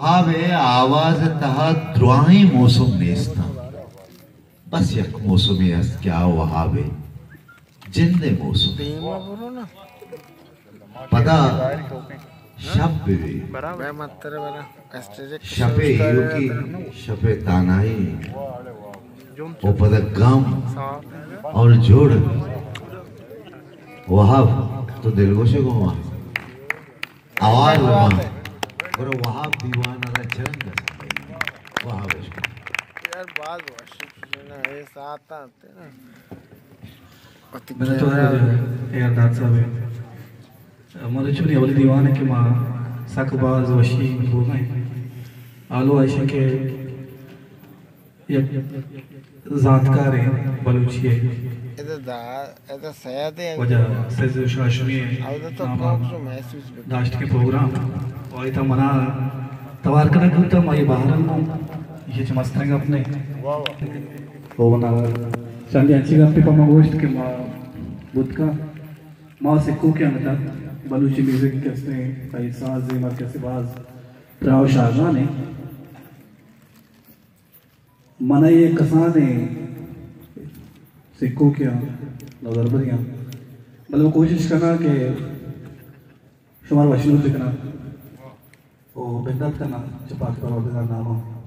وہاب ءِ آواز ءِ تہا دراہیں موسم نیست اَنت۔ بس یک موسمے است کہ آ وہاب ءِ جند ءِ موسم۔ پدا شپ بہ بی۔ شپ ءِ ایوکی، شپ ءِ تانائی۔ او پدا گم اور جوڑ۔ وہاب، تو دلگوش ئے گوں ما۔ آواز ما۔ گڑا وہاب دیوان ءَ را چرند است۔ وہاب عشق۔ یار، باز وشی چیزیں نا، اے ساعت آتے نا۔ منت وار اے یار داد صاحب۔ مارا چونی اولی دیوان اِنت کہ ما سک باز وشی بوگ ءَ ایں۔ حالو ایش اِنت کہ یک زانتکاریں بلوچے ءِ واجہ سید شاہ ہاشمی ءِ نام ءَ داشتگیں پروگرام، و آئی تہا منا توار کنگ بوتگ، ما اے بہرحال ما ایشی چہ مستریں گپ نہ اِنت۔ و منا چندے انچیں گپے پہ ما گوشت کہ ما بوت کنت، ما سکوکیں انگت بلوچی میوزک کہ استیں، تئی ساز ءِ مرکز باز پراہ و شاہگان اِنت۔ من ءَ یک کسانیں سکوکے آں، نظربرے آں، بلے من کوشش کناں کہ شمارا وشنود بکناں و منت کناں چہ پاک پروردگار ءِ نام ءَ۔